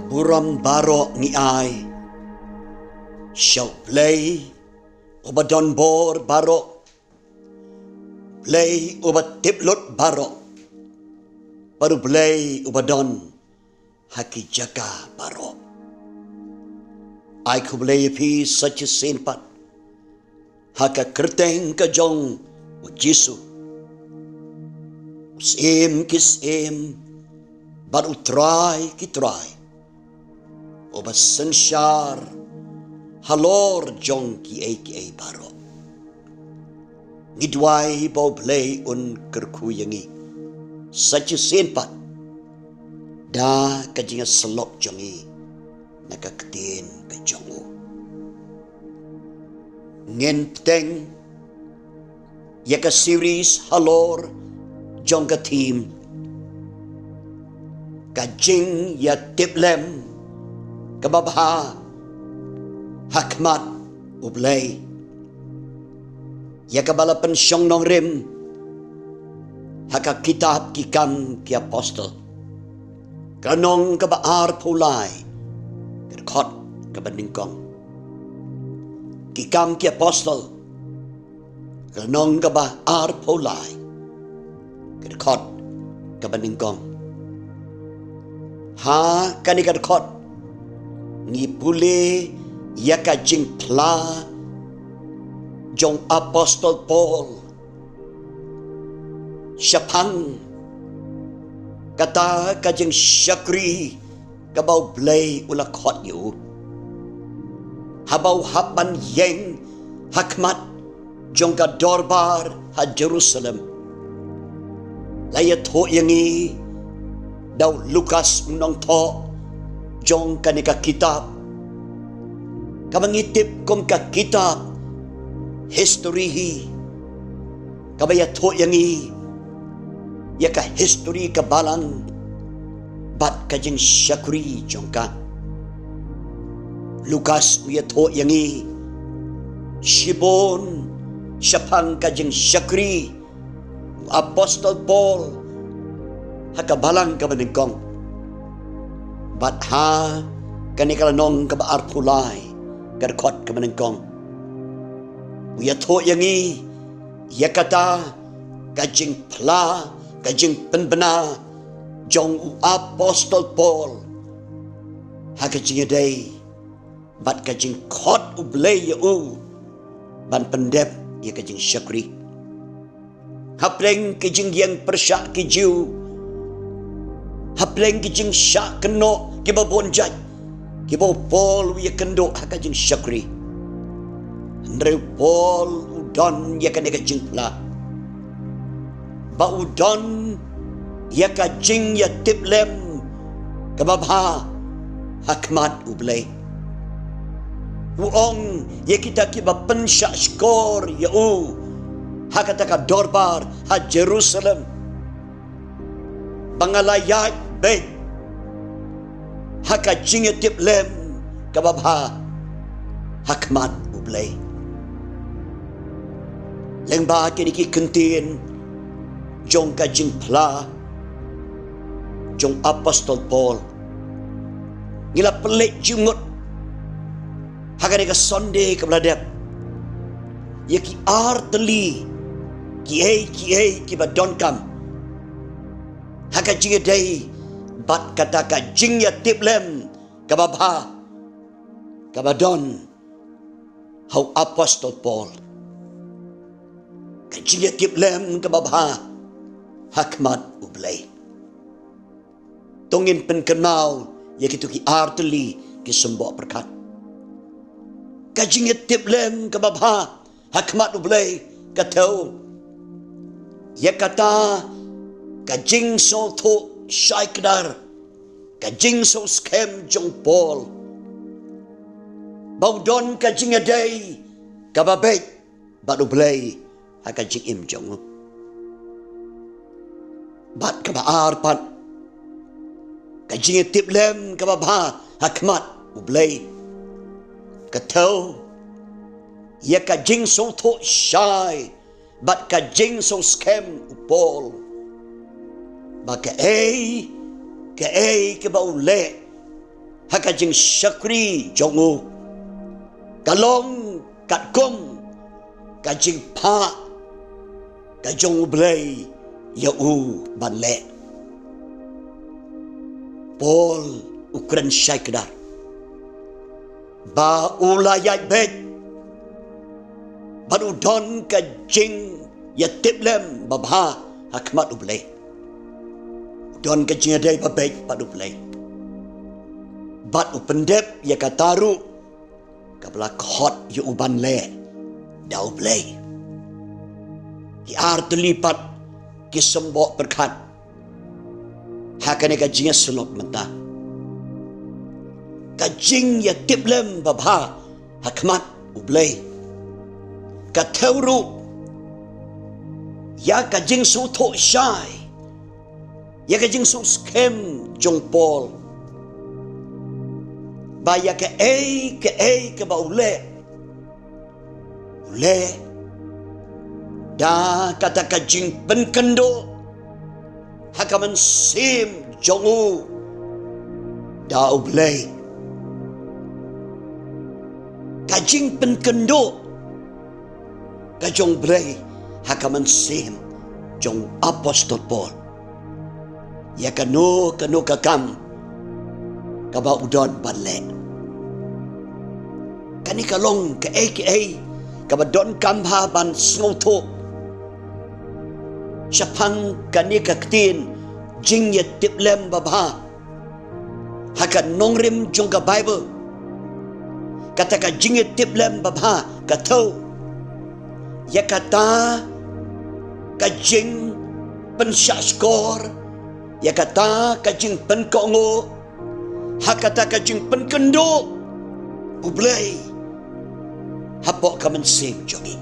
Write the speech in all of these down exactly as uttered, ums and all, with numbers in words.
Burom baroh ngi ai sha U Blei uba don bor baroh, Blei uba tip lut baroh, bad U Blei uba don ha ki jaka baroh. Ai khublei ïa phi sa shisien pat ha ka kyrteng ka jong U Jisu, U Syiem ki syiem bad U Trai ki trai, uba synshar halor jong kiei kiei baroh. Ngi duwai ba U Blei un kyrkhu ïa ngi sa shisien pat da ka jingïasyllok jong ngi na ka ktien ka jong U. Ngin bteng ïa ka series halor jong ka theme, ka jingïatiplem kaba bha ha khmat U Blei, ïa kaba la pynshong nongrim ha ka kitab Ki Kam ki Apostol, ka lynnong kaba arphew lai, ka dkhot kaba nyngkong. Ki Kam ki Apostol, ka lynnong kaba arphew lai, ka dkhot kaba nyngkong. Ha kane ka dkhot ngi pule ïa ka jingphla jong Apostol Paul shaphang kata ka jingshakri kaba U Blei u la khot ïa u, haba u hap ban ïeng ha khmat jong ka dorbar ha Jerusalem. La ïathuh ïa ngi da u Lukas u nongthoh jong kane ka kitab, kaba ngi tip kum ka kitab history hi, kaba ïathuh ïa ngi ïa ka history ka balang bad ka jingshakri jong ka. Lukas u ïathuh ïa ngi shibun shaphang ka jingshakri u Apostol Paul ha ka balang kaba nyngkong. Bad ha kane ka lynnong kaba arphew lai, ka dkhot kaba nyngkong, u ïathuh ïa ngi ïa kata ka jingphla, ka jingpynbna jong u Apostol Paul ha ka jingïadei bad ka jingkhot U Blei ïa u ban pyndep ïa ka jingshakri. Hapdeng ki jingïeng pyrshah ki Jiw, hapdeng ki jingshah kynnoh kiba bun jait kiba u Paul u ïakynduh ha ka jingshakri, hynrei u Paul u don ïa kane ka jingphla ba u don ïa ka jingïatiplem kaba bha ha khmat U Blei. U ong ïa kita kiba pynshah shkor ïa u ha kata ka dorbar ha Jerusalem, ba nga la ïaid beit ha ka jingïatiplem kaba bha ha khmat U Blei. Lyngba kine ki kyntien jong ka jingphla jong Apostol Paul, ngi la pynleit jngut ha kane ka Sunday kaba la dep ïa ki artylli kiei kiei kiba donkam ha ka jingïadei bad kata ka jingïatiplem kaba bha kaba don ha u Apostol Paul. Ka jingïatiplem kaba bha ha khmat U Blei. To ngin pynkynmaw ïa kito ki artylli ki symboh pyrkhat. Ka jingïatiplem kaba bha ha khmat U Blei ka thew ïa kata ka jingsngewthuh shai kdar, ka jingsngewskhem jong u Paul ba u don ka jingïadei kaba beit bad U Blei ha ka jingim jong u. Bad kaba ar pat, ka jingïatiplem kaba bha ha khmat U Blei ka thew ïa ka jingsngewthuh shai bad ka jingsngewskhem u Paul ba kaei kaei kaba u leh ha ka jingshakri jong u ka long katkum ka jingphah ka jong U Blei ïa u ban leh. Paul u kren shai kdar ba u la ïaid beit bad u don ka jingïatiplem babha ha khmat U Blei. U don ka jingïadei babeit bad U Blei bad u pyndep ïa kata ruh kaba la khot ïa u ban leh da U Blei. Ki ar tylli pat ki symboh pyrkhat ha kane ka jingïasyllok mynta. Ka jingïatiplem babha ha khmat U Blei ka thew ruh ïa ka jingsngewthuh shai, ïa ka jingsngewskhem jong Paul ba ïa kaei kaei kaba u leh, u leh da kata ka jingpynkynduh ha ka mynsiem jong u da U Blei. Ka jingpynkynduh ka jong U Blei ha ka mynsiem jong u Apostol Paul ïa kano kano ka kam kaba u don ban leh. Kane ka long kaei kaei kaba donkam bha ban sngewthuh shaphang kane ka ktien jingïatiplem babha ha ka nongrim jong ka Baibl. Kata ka jingïatiplem babha ka thew ïa kata ka jingpynshahshkor, ïa kata ka jingpynkohnguh ha kata ka jingpynkynduh U Blei hapoh ka mynsiem jong ngi.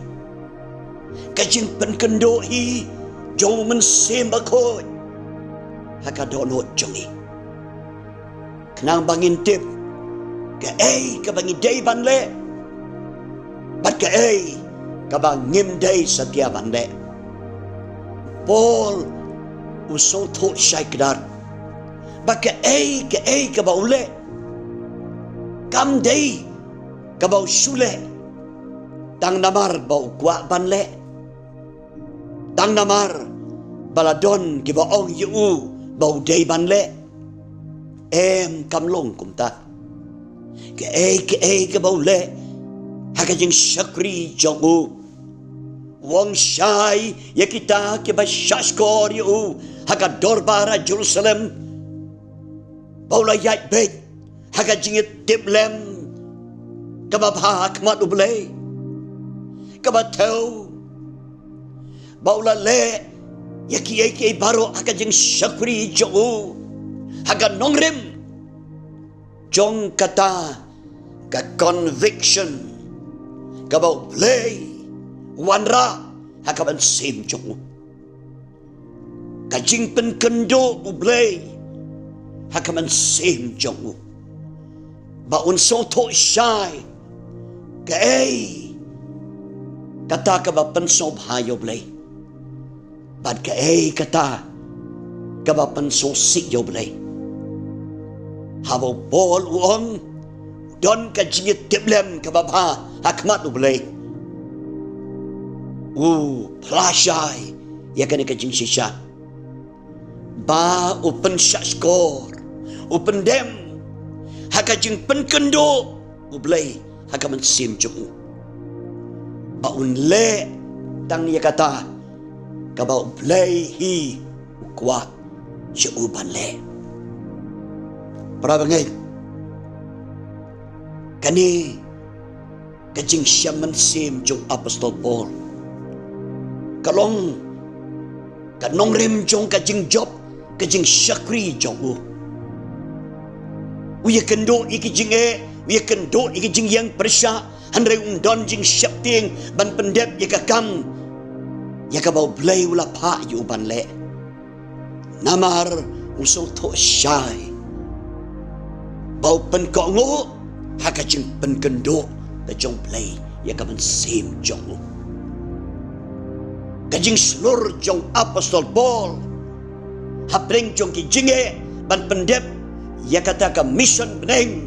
Ka jingpynkynduh hi jong U Mynsiem Bakhuid ha ka dohnud jong ngi, khnang ba ngin tip kaei kaba ngi dei ban leh bad kaei kaba ngim dei satia ban leh. Paul u sngewthuh shai kdar ba kaei kaei kaba u leh kam dei kaba u shu leh tang namar ba u kwah ban leh, tang namar ba la don kiba ong ïa u ba u dei ban leh. Em, kam long kumta. Kaei kaei kaba u leh ha ka jingshakri jong u, u ong shai ïa kita kiba shahshkor ïa u ha ka dorbar ha Jerusalem ba u la ïaid beit ha ka jingïatiplem kaba bha ha khmat U Blei, kaba thew ba u la leh ïa kiei kiei baroh ha ka jingshakri jong u ha ka nongrim jong kata ka conviction kaba U Blei u wanrah ha ka mynsiem jong u. Ka jingpynkynduh U Blei ha ka mynsiem jong u ba un sngewthuh shai kaei kata kaba pynsngewbha ïa U Blei bad kaei kata kaba pynsngewsih ïa U Blei. Haba u Paul u ong u don ka jingïatiplem kaba bha ha khmat U Blei, u phla shai ïa kane ka jingshisha ba u pynshahshkor, u pyndem ha ka jingpynkynduh U Blei ha ka mynsiem jong u, ba un leh tang ïa kata kaba U Blei hi u kwah ïa u ban leh. Para bangeit, kane ka jingshem mynsiem jong Apostol Paul ka long ka nongrim jong ka jingjop, ka jingshakri jong u. U ïakynduh ïa ki jingeh, u ïakynduh ïa ki jingïeng pyrshah, hynrei um don jingsheptieng ban pyndep ïa ka kam ïa kaba U Blei u la phah ïa u ban leh. Namar u sngewthuh shai ba u pynkohnguh ha ka jingpynkynduh ka jong U Blei ïa ka mynsiem jong u. Ka jingshlur jong Apostol Paul hapdeng jong ki jingeh ban pyndep ïa kata ka mission bneng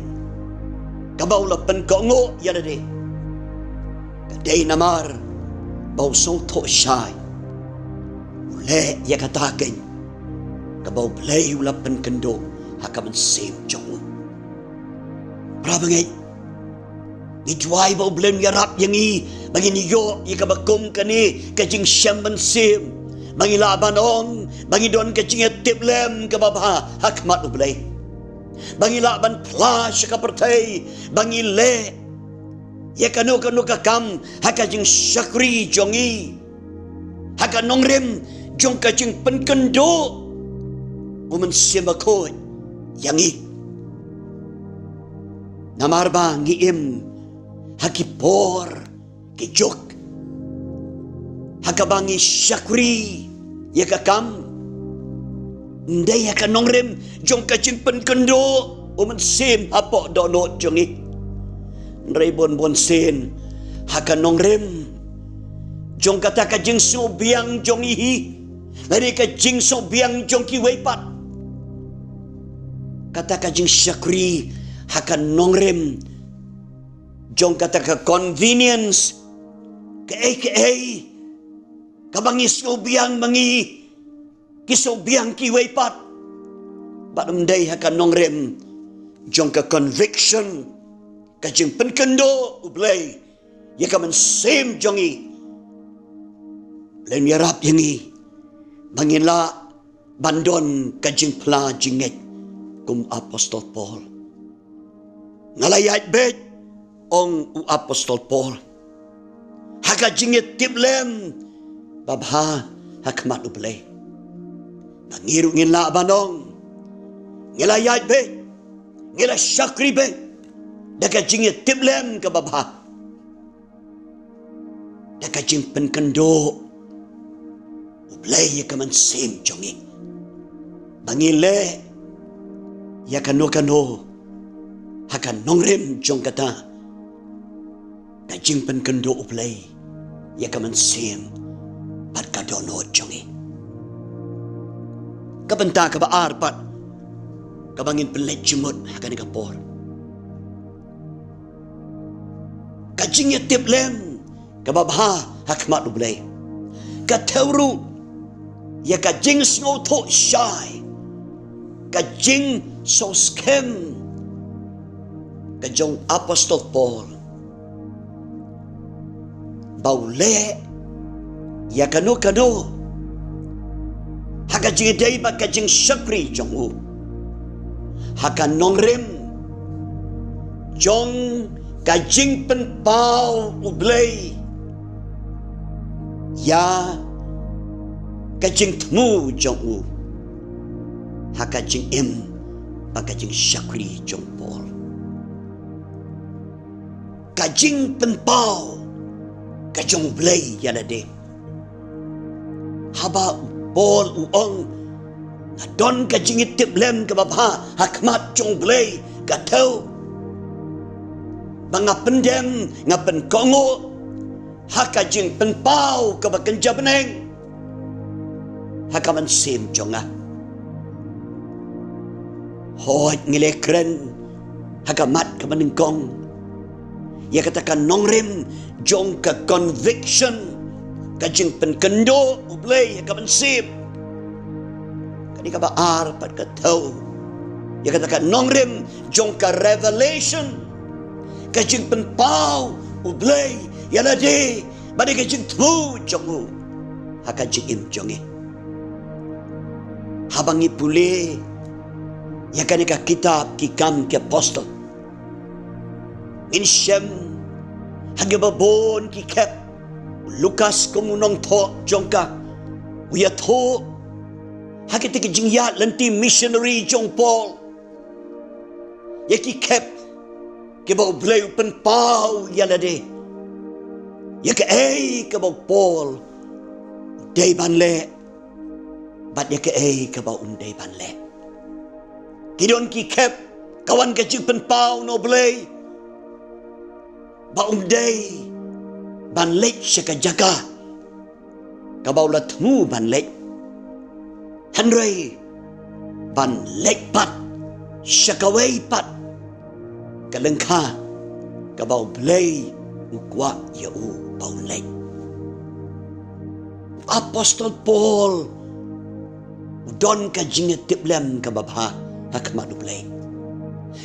kaba u la pynkohnguh ïa lade, ka dei namar ba u sngewthuh shai, u leh ïa kata keiñ kaba U Blei u la pynkynduh ha ka mynsiem jong u. Para bangeit, ngi duwai ba U Blei un ïarap ïa ngi ba ngin ïoh ïa kaba kum kane ka jingshem mynsiem, ba ngi lah ban ong ba ngi don ka jingïatiplem kaba bha ha khmat U Blei, ba ngi lah ban phla sha ka pyrthei ba ngi leh ïa kano kano ka kam ha ka jingshakri jong ngi, ha ka nongrim jong ka jingpynkynduh U Mynsiem Bakhuid ïa ngi. Namar ba ngi im ha ki por ki juk ha kaba ngi shakri ïa ka kam, ym dei ha ka nongrim jong ka jingpynkynduh U Mynsiem hapoh dohnud jong ngi. Hynrei bun bun sien ha ka nongrim jong kata ka jingsngewbiang jong ngi hi, lane ka jingsngewbiang jong kiwei pat, kata ka jingshakri ha ka nongrim jong kata ka convenience, kaei kaei kaba ngi sngewbiang ma ngi, ki sngewbiang kiwei pat, bad ym dei ha ka nongrim jong ka conviction, ka jingpynkynduh U Blei ïa ka mynsiem jong ngi. Leh ïarap ïa ngi ba ngin lah ban don ka jingphla jingngeit kum Apostol Paul. Nga la ïaid beit, ong u Apostol Paul, ha ka jingïatiplem babha ha khmat U Blei. Ba ngi ruh ngin lah ban ong, ngi la ïaid beit, ngi la shakri beit da ka jingïatiplem kaba bha, da ka jingpynkynduh U Blei ïa ka mynsiem jong ngi, ba ngi leh ïa kano kano ha ka nongrim jong kata ka jingpynkynduh U Blei ïa ka mynsiem bad ka dohnud jong ngi. Ka bynta kaba ar pat kaba ngin pynleit jingmut ha kane ka por, ka jingïatiplem kaba bha ha khmat U Blei ka thew ruh ïa ka jingsngewthuh shai, ka jingsngewskhem ka jong Apostol Paul, ba u leh ïa kano kano ha ka jingïadei bad ka jingshakri jong u, ha ka nongrim jong ka jingpynpaw U Blei ïa ka jingthmu jong u, ha ka jingim bad ka jingshakri jong Paul. Ka jingpynpaw ka jong U Blei ïa lade. Haba u Paul u ong, nga don ka jingïatiplem kaba bha ha khmat jong U Blei, ka thew ba nga pyndem, nga pynkohnguh ha ka jingpynpaw kaba kynja bneng ha ka mynsiem jong nga. Hooid, ngi la kren ha ka mat kaba nyngkong ïa kata ka nongrim jong ka conviction, ka jingpynkynduh U Blei ha ka mynsiem. Kane kaba ar pat ka thew ïa kata ka nongrim jong ka revelation, ka jingpynpaw U Blei ïa lade bad ïa ka jingthmu jong u ha ka jingim jong ngi. Haba ngi pule ïa kane ka kitab Ki Kam ki Apostol, ngin shem ha kiba bun ki khep. U Lukas kum u nongthoh jong ka, u ïathuh ha kita ki jingïaid lynti missionary jong Paul ïa ki khep kiba U Blei u pynpaw ïa lade, ïa kaei kaba u Paul u dei ban leh bad ïa kaei kaba um dei ban leh. Ki don ki khep ka wan ka jingpynpaw na U Blei ba um dei ban leit sha ka jaka kaba u la thmu ban leit, hynrei ban leit pat Sha kawei pat ka lyngkha kaba U Blei u kwah ïa u ba u leh. Apostol Paul u don ka jingïatiplem kaba bha ha khmat U Blei.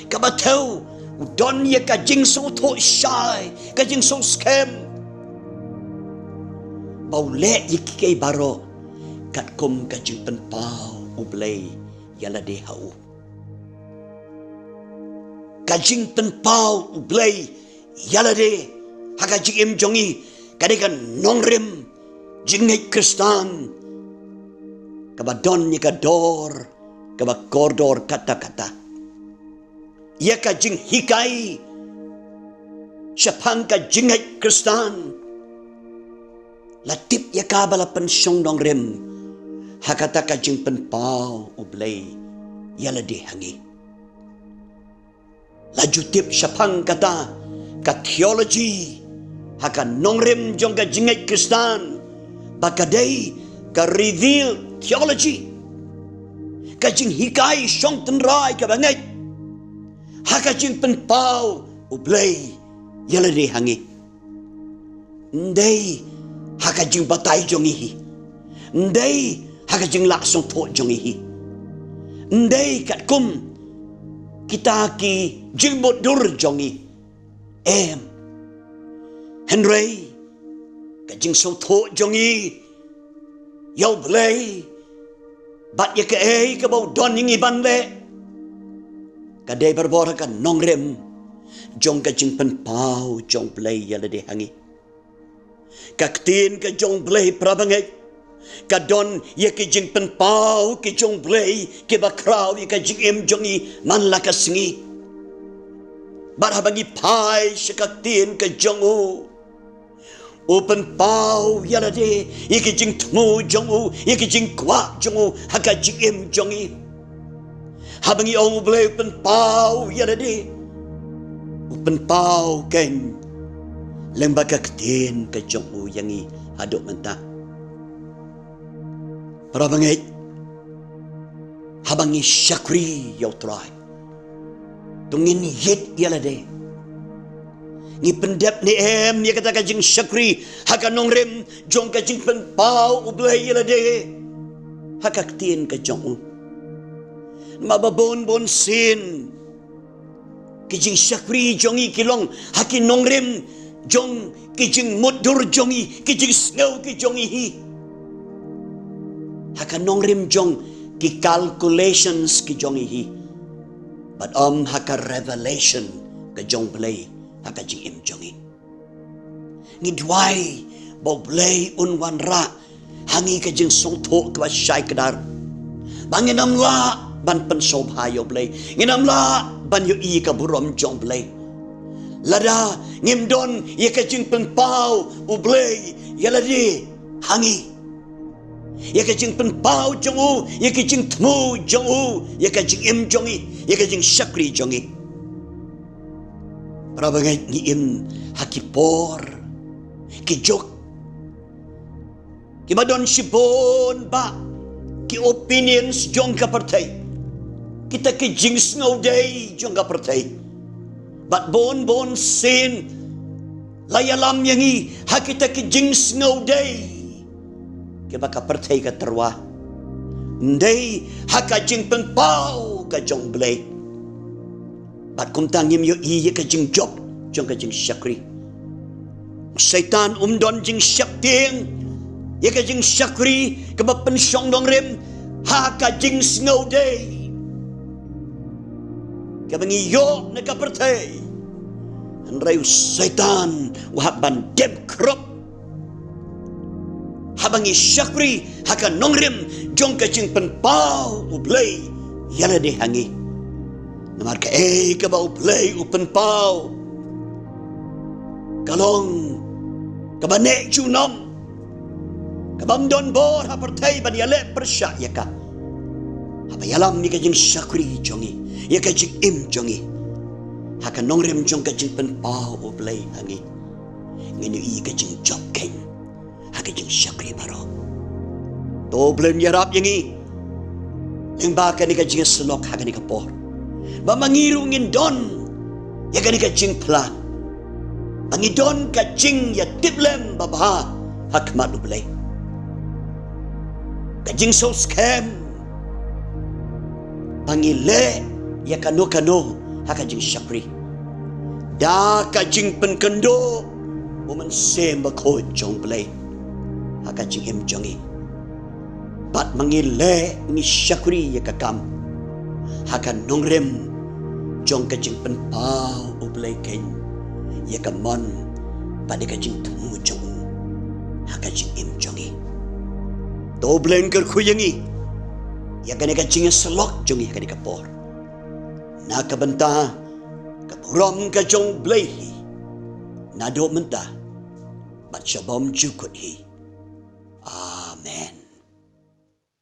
Kaba thew u don ïa ka jingsngewthuh shai, ka jingsngewskhem ba u leh ïa kiei kiei baroh katkum ka jingpynpaw U Blei ïa lade ha u. Ka jingpynpaw U Blei ïa lade ha ka jingim jong ngi ka dei ka nongrim jingngeit Khristan kaba don ïa ka dor kaba kordor katta katta. Ïa ka jinghikai shaphang ka jingngeit Khristan la tip ïa ka ba la pynshong nongrim ha kata ka jingpynpaw U Blei ïa lade ha ngi. La ju tip shaphang kata ka theology ha ka nongrim jong ka jingngeit Khristan ba ka dei ka revealed theology, ka jinghikai shong tynrai kaba ngeit ha ka jingpynpaw U Blei ïa lade ha ngi. Ym dei ha ka jingbatai jong ngi hi. Ym dei ha ka jinglah sngewthuh jong ngi hi. Ym dei katkum kita ki jingmutdur jong ngi. Em. Hynrei ka jingsngewthuh jong ngi ïa U Blei bad ïa kaei kaba u don ïa ngi ban leh ka dei barabor ha ka nongrim jong ka jingpynpaw jong U Blei ïa lade ha ngi. Ka ktien ka jong U Blei, para bangeit, ka don ïa ki jingpynpaw ki jong U Blei kiba khraw ïa ka jingim jong ngi man la ka sngi. Bad haba ngi phai sha ka ktien ka jong u, u pynpaw ïa lade ïa ki jingthmu jong u, ïa ki jingkwah jong u ha ka jingim jong ngi. Haba ngi ong U Blei u pynpaw ïa lade, u pynpaw keiñ lyngba ka ktien ka jong u ïa ngi haduh mynta. Para bangeit, haba ngi shakri ïa U Trai, to ngin ïit ïa lade. Ngi pyndep ne em ïa kata ka jingshakri ha ka nongrim jong ka jingpynpaw U Blei ïa lade ha ka ktien ka jong u? Namar ba bun bun sien ki jingshakri jong ngi ki long ha ki nongrim jong ki jingmutdur jong ngi, ki jingsngew ki jong ngi hi, ha ka nongrim jong ki calculations ki jong ngi hi, bad ym ha ka revelation ka jong U Blei ha ka jingim jong ngi. Ngi duwai ba U Blei un wanrah ha ngi ka jingsngewthuh kaba shai kdar ba ngin ym lah ban pynsngewbha ïa U Blei, ngin ym lah ban ïohi ka burom jong U Blei lada ngim don ïa ka jingpynpaw U Blei ïa lade ha ngi, ïa ka jingpynpaw jong u, ïa ka jingthmu jong u ïa ka jingim jong ngi, ïa ka jingshakri jong ngi. Para bangeit, ngi im ha ki por, ki juk kiba don shibun bah ki opinions jong ka pyrthei, kita ki jingsngewdei jong ka pyrthei. Bad bun bun sien la ïalam ïa ngi ha kita ki jingsngewdei kiba ka pyrthei ka tyrwa, ym dei ha ka jingpynpaw ka jong U Blei. Bad kumta ngim ïohi ïa ka jingjop jong ka jingshakri. Soitan um don jingsheptieng ïa ka jingshakri kaba pynshong nongrim ha ka jingsngewdei kaba ngi ïoh na ka pyrthei. Hynrei u Soitan u hap ban dep khrup haba ngi shakri ha ka nongrim jong ka jingpynpaw U Blei ïa lade ha ngi. Namar kaei kaba U Blei u pynpaw ka long kaba neh junom, kaba ym don bor ha pyrthei ban ïaleh pyrshah ïa ka. Haba ïalam ïa ka jingshakri jong ngi, ïa ka jingim jong ngi ha ka nongrim jong ka jingpynpaw U Blei ha ngi, ngin ïohi ka jingjop keiñ ha ka jingshakri baroh. To U Blei un ïarap ïa ngi lyngba kane ka jingïasyllok ha kane ka por. Ba ma ngi ruh ngin don ïa kane ka jingphla, ba ngi don ka jingïatiplem babha ha khmat U Blei, ka jingsngewskhem ba ngi leh ïa kano kano ha ka jingshakri da ka jingpynkynduh U Mynsiem Bakhuid jong U Blei ha ka jingim jong ngi. Bad ma ngi leh, ngi shakri ïa ka kam ha ka nongrim jong ka jingpynpaw U Blei keiñ ïa ka mon bad ïa ka jingthmu jong u ha ka jingim jong ngi. To U Blei un kyrkhu ïa ngi ïa kane ka jingïasyllok jong ngi ha kane ka por, na ka bynta ka burom ka jong U Blei hi, naduh mynta bad sha bymjukut hi. Amen.